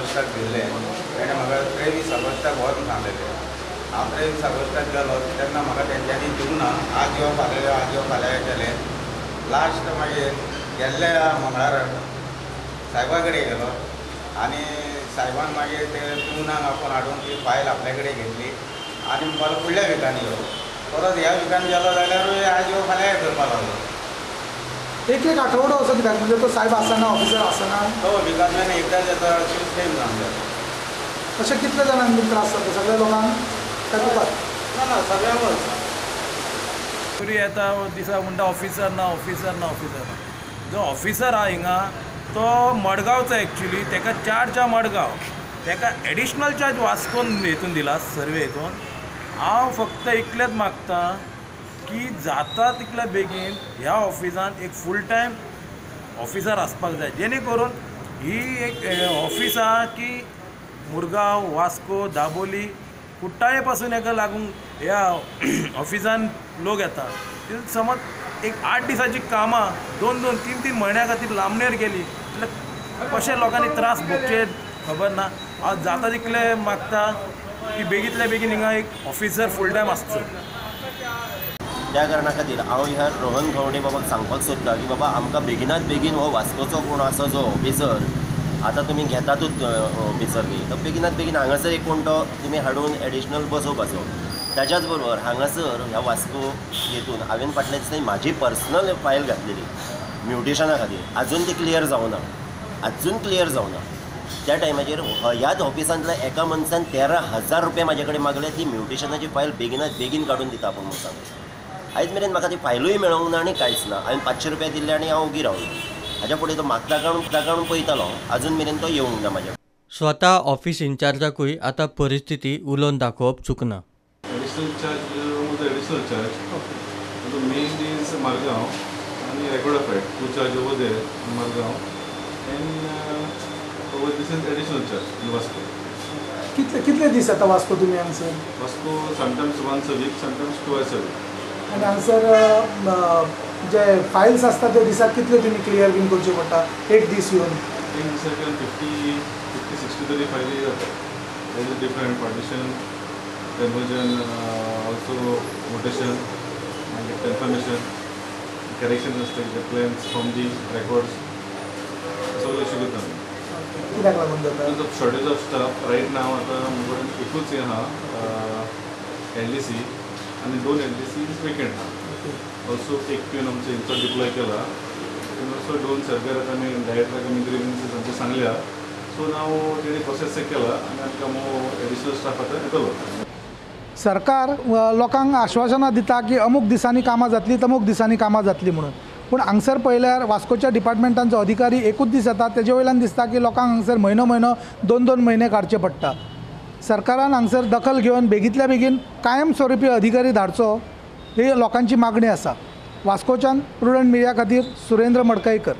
ऑगस्टाक दिल्लें. तेणें म्हाका 23 ऑगस्टाक व्हरून सांगलेलें. हांव 23 ऑगस्टाक गेलो तेन्ना म्हाका तेंच्यांनी दिवंक ना. आज यो फाल्यां यो, आज यो फाल्यां केलें. लास्ट मागीर गेल्ल्या मंगळाराक सायबा कडेन गेलो आनी सायबान मागीर ते पिवनाक आपोवन हाडून ती फायल आपल्या कडेन घेतली आनी म्हणपाक फुडल्या विकान यो. परत ह्या विकान गेलो जाल्यारूय आज यो फाल्यां करपाक लागलो. एक एक आठवडो असो कित्याक म्हणजे तो सायब आसना, ऑफिसर आसना, तो विकांतल्यान एकदांच येता अशें सेम जावन जाता. अशें कितले जाणांक त्रास जाता? सगळ्या लोकांक काय तुका? ना ना, सगळ्यांकूच. तरी येता दिसा म्हणटा ऑफिसर ना, ऑफिसर ना, ऑफिसर ना. जो ऑफिसर आहा हिंगा तो मडगांवचो एक्चुली, ताका चार्ज आहा मडगांव, ताका एडिशनल चार्ज वास्कोन हेतून दिला सर्वे हितून. हांव फक्त इतलेंच मागता की जाता तितल्या बेगीन ह्या ऑफिसान एक फूल टायम ऑफिसर आसपाक जाय, जेणे करून ही एक ऑफीस आहा की मुरगांव, वास्को, दाबोली, कुट्टाळे पासून हेका लागून ह्या ऑफिसान लोक येता. समज एक 8 दिसांची कामां 2-2, 3-3 म्हयन्या खातीर लांबणेर गेली जाल्यार कशें लोकांनी त्रास भोगचे खबर ना. हांव जाता तितलें मागता की बेगींतल्या बेगीन हिंगा एक ऑफिसर फूल टायम आसचो. त्या कारणा खातीर हांव ह्या रोहन खंवटे बाबाक सांगपाक सोदता की बाबा आमकां बेगिनात बेगीन हो वास्कोचो कोण आसा जो ऑफिसर आतां तुमी घेतातूच ऑफिसर न्ही, तो बेगिनात बेगीन हांगासर एक कोण तो तुमी हाडून एडिशनल बसोवपाचो. ताच्याच बरोबर हांगासर ह्या वास्को हेतून हांवें फाटल्या दिसांनी म्हाजी पर्सनल फायल घातलेली म्युटेशना खातीर, आजून ती क्लियर जावना, आजून क्लियर जावना. त्या टायमाचेर ह्याच ऑफिसांतल्या एका मनशान 13,000 रुपया म्हाजे कडेन मागले ती म्युटेशनाची फायल बेगिनात बेगीन काडून दिता आपूण म्हणून सांगून. आयज मेरेन म्हाका ती फायलूय मेळोंक ना आनी कांयच ना. हांवें 500 रुपया दिल्ले आनी हांव ओगी रावलो. हाज्या फुडें तो मागता काडून पळयतालो, आजून मेरेन तो येवंक ना म्हाज्या. स्वता ऑफिस इन्चार्जाकूय आतां परिस्थिती उलोवन दाखोवप चुकना. Additional charge, additional charge main is Margao आनी record of right, 2 charge over there Margao and over this is additional charge in Vasco. कितले कितले दीस येता वास्को तुमी हांगसर? Vasco sometimes once a week, sometimes twice a week. आनी हांगसर जे Fayol's आसता त्यो दिसाक कितल्यो तुमी क्लियर बीन करच्यो पडटा एक दीस येवन? एक दिसाक 50, 60 तरी फायली जाता. There is different partition, conversion, also mutation, मागीर कन्फर्मेशन, करेक्शन आसता, प्लॅन्स फ्रॉम the records, सगळें अशें करता आमी. कित्याक लागून जाता? Because of shortage of staff right now. आतां आमचे कडेन एकूच हें आहा एल डी सी आनी 2 एल डी सी वेकंट आहा. ऑल्सो एक प्यून आमचे इंचो डिप्लॉय केला आनी ऑल्सो 2 सर्वेराक आमी डायरेक्टराक आमी ग्रिवन्सीस आमचे सांगल्या. सो नाव तेणी प्रोसेस केला आनी आमकां मोर एडिशनल स्टाफ आतां येतलो. सरकार लोकांक आश्वासनां दिता की अमूक दिसांनी कामां जातली, तमूक दिसांनी कामां जातली म्हणून, पूण हांगसर पळयल्यार वास्कोच्या डिपार्टमेंटांचो अधिकारी एकूच दीस येता. तेजे वयल्यान दिसता की लोकांक हांगसर म्हयनो म्हयनो, 2-2 म्हयने काडचे पडटा. सरकारान हांगसर दखल घेवन बेगींतल्या बेगीन कायम स्वरुपी अधिकारी धाडचो ही लोकांची मागणी आसा. वास्कोच्यान प्रुडंट मिडिया खातीर सुरेंद्र मडकयकर.